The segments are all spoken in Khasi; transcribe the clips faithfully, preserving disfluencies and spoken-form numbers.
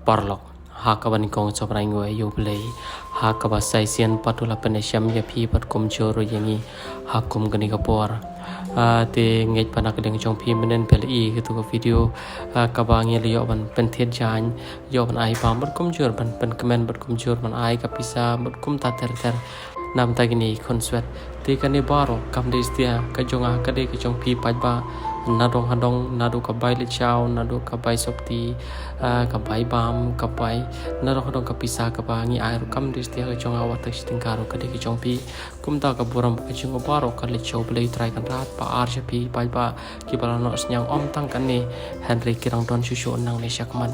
Paralok, ha kaba nyngkong jong u bnai ngi ai ïa U Blei, ha kaba sa shisien pat u la pynïashem ïa phi bad kumjuh ruh ïa ngi ha kum kane ka por. Ah, te ngeit ba na ka liang jong phi mynnin phi la ïohi ïa katu ka video, ah, kaba ngi la ïoh ban pynthied jaiñ, ïoh ban ai bam bad kumjuh ban pynkmen bad kumjuh ban ai ka pisa bad kumta ter ter. Namar kine ki khunswet. Te kane baroh kam dei satia ka jong nga, ka dei ka jong phi paidbah. Nadong hadong, naduh ka bai leit shaw, naduh ka bai sopti, ah, ka bai bam, ka bai, nadong hadong ka pisa kaba ngi ai ruh kam dei satia ka jong nga, wat tang shi tyngka ruh ka dei ka jong phi. Kumta ka burom ka jong nga baroh ka leit sha U Blei Trai Kynrad ba ar sha phi paidbah kiba la noh synñiang, ym tang kane hynrei ki dang don shuh shuh nangne shakhmat.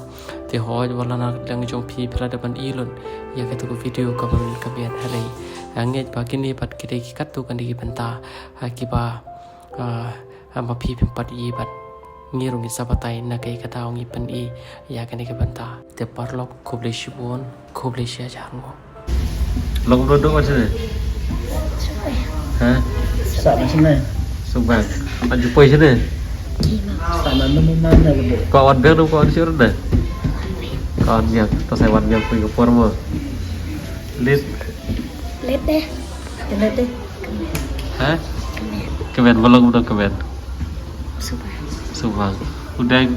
Te hooid wat la na ka liang jong phi phi la dep ban ïohi lut ïa katu ka video kaba mynmiet kaba ïa hynrei, ah, ngeit ba kine pat ki dei ki katto katne ki bynta, ah, kiba, ah, ah, ma phi phim pat ïohi bad ngi ruh ngin sa batai na kaei ka daw ngi pyni ïa kane ka bynta. Te paralok khublei shibun, khublei shihajar nguh. Long duk duk wan shane? Ha? Sah na shane. Subang. Wan ju poi shane? Sah na nemu man na lebe. Ko wan biang, ko wan sure na? Ko wan biang. To sa wan biang poi ka por mo. Lit. Lit deh. Lit deh. Ha? Kmen. Kmen, ba long u dong kmen? Subang. Subang. U dang?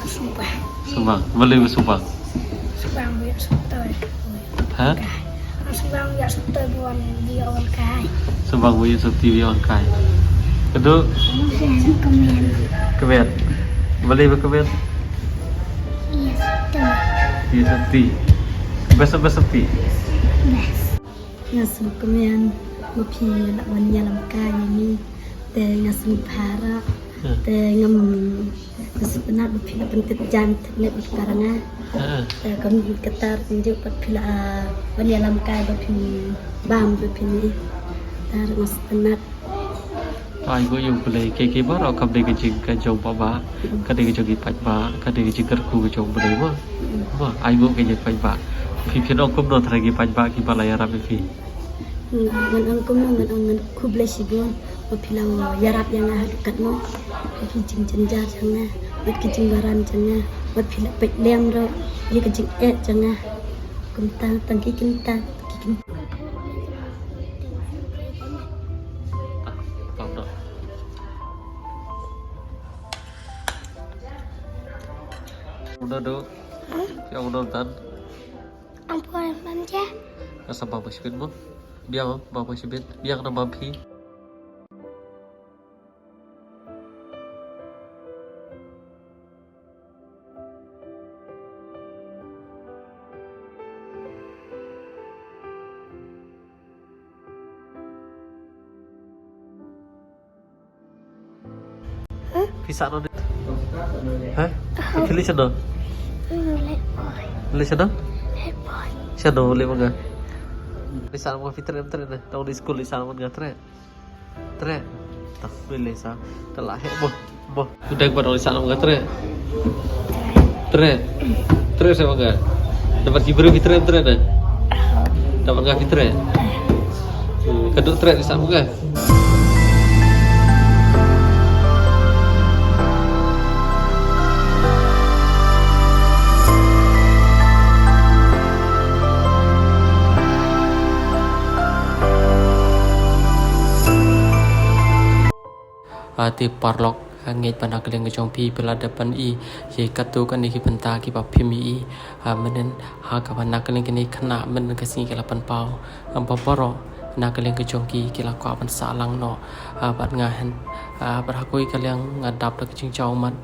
Subang. Subang. Balei ba Subang? Subang ba ïoh sopti. Ha? Subang ba ïoh sopti ba wan, ba ïoh wan kai. Subang ba ïoh sopti ba ïoh wan kai. Kadu? Kmen. Kmen. Balei ba kmen? Ïoh sopti. Ïoh sopti. Best, best sopti. Best. Nga sngewkmen ba phi la wan ïalam kai ïa ngi. Te nga sngewbha. Hmm. Te ngam, nga sngewtynnat ba phi la pyntip jam thik leh bad para nga. Hmm. Te kam kata ruh pat phi la, ah, wan ïalam kai ba phi bam ba phi ni. Te nga sngewtynnat. Ai nguh ïa U Blei, kaei kaei baroh kam dei ka jing ka jong paidbah, ka dei ka jong ki paidbah, ka dei ka jingkyrkhu ka jong U Blei mo. Mo, ai nguh ka jong paidbah. Phi phin ong kumno trai ki paidbah kiba la ïarap ïa phi? Ngan ong kumno, ngan ong ngan khublei shibun ba phi la ïarap ïa nga haduh katno. Bad ki jingjynjar jong nga, bad ki jingbaran jong nga, bad phi la peit lem ruh ïa ka jingeh jong nga. Kumta tang ki kynta, ki kynta. Udah do. Hah? Ya udah dan. Ampun, Mam, ya. Asa baba sibit mo. Biang, baba sibit. Biang na Mam phi. Phi sah noh ne? Ha? Phi leit shano? Leit shano? Shano leit ma nga? Leit sah ma phi treh, treh ne? Tang leit skul leit sah ma nga treh. Treh. Tang phi leit sah. Te la heh mo. Mo. Udah ba dong leit sah ma nga treh. Treh. Treh sah ma nga. Dapat ki briew phi treh, treh ne? Dapat nga phi treh. Ka duk treh leit sah ma nga. Ah, te paralok, ah, ngeit ba na ka liang ka jong phi phi la dep ban i ïa katto katne ki bynta kiba phim i, ah, mynnin ha kaba na ka liang kine ki khynnah mynnin ka sngi ki la pynpaw. Ah, ba baroh na ka liang ka jong ki ki la kwah ban sah lang noh, ah, bad nga hynrei, ah, bad ha kawei ka liang nga dap da ka jingjaw mat,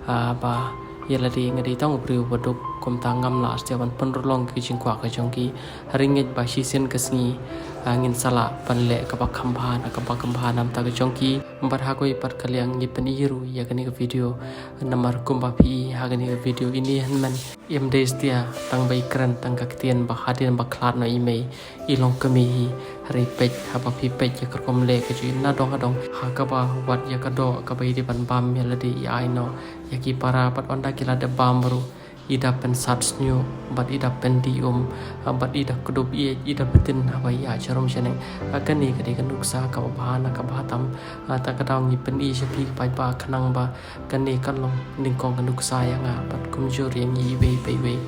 ah, ba ïa lade nga dei tang u briew ba duk, kumta ngam lah shuh ban pynurlong ki jingkwah ka jong ki. Hynrei ngeit ba shisien ka sngi, ah, ngin sa lah ban leh kaba kham bha na kaba kham bha namar ka jong ki. Bad ha kawei pat ka liang ngi pyni ruh ïa kane ka video. Namar kumba phi i ha kane ka video ine hynmen. Im dei satia tang ba i kren tang ka ktien ba hadien ba khlad noh i mei, i long kmie hi. Hynrei peit, haba phi peit ïa ka rukom leh ka jong i nadong hadong, ha kaba wad ïa ka doh kaba i dei ban bam ïa lade i ai noh ïa ki para, bad ynda ki la dep bam ruh i da pynsat sniuh, bad i da pyndih um, ah, bad i da kdup ïeit, i da btin haba ïa jarum shaneng. Ah, kane ka dei ka nuksa kaba bha na kaba tam, ah, ta ka daw ngi pyni sha phi paidbah khnang ba kane kan long nyngkong ka nuksa ïa nga bad kumjuh ïa ngi iwei pa iwei.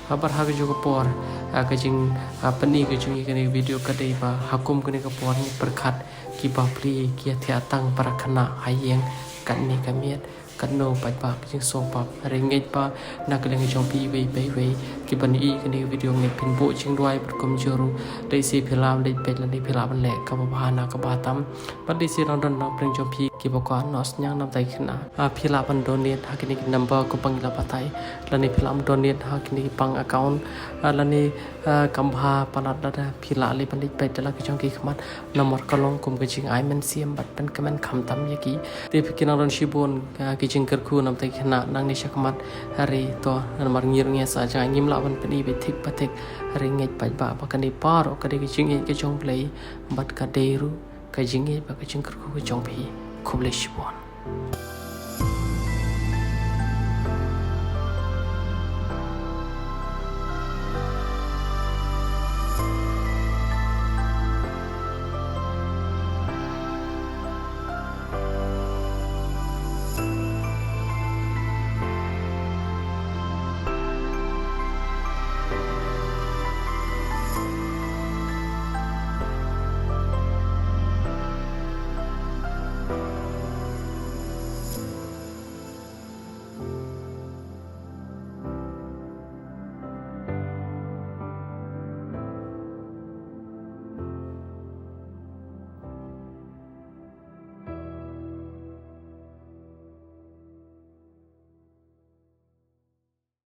Ah, bad ha kajuh ka por, ah, ka jing, ah, pyni ka jong ngi kane ka video ka dei ba ha kum kane ka por ngi pyrkhat ki bapli ki ïathiah tang para khynnah ha ïing katne ka miet. Katno paidbah ka jingsngewbha, hynrei ngeit ba na ka liang jong phi iwei pa iwei kiban ïohi kane ka video ngeit phin buh jingduwai bad kumjuh ruh lehse phi lah leit peit lane phi lah ban leh kaba bha na kaba tam. Bad lehse nang don na pdeng jong phi kiba kwah noh synñiang namar ki khynnah, ah, phi lah ban donate ha kine ki number kumba ngi la batai, lane phi lah ban donate ha kine ki bank account, ah, lane, ah, kam bha palat lada phi lah leh ban leit peit da la ki jong ki khmat. Namar ka long kum ka jingai mynsiem bad pynkmen khamtam ïa ki. Te phi ki nang don shibun, ah, ki jingkyrkhu namar ki khynnah nangne shakhmat, hynrei to namar ngi ruh ngi sa jngai, ngim lah ban pyni ba thik ba thik, hynrei ngeit paidbah ba kane baroh ka dei ka jingïeit ka jong U Blei bad ka dei ruh ka jingïeit bad ka jingkyrkhu ka jong phi. Khublei shibun.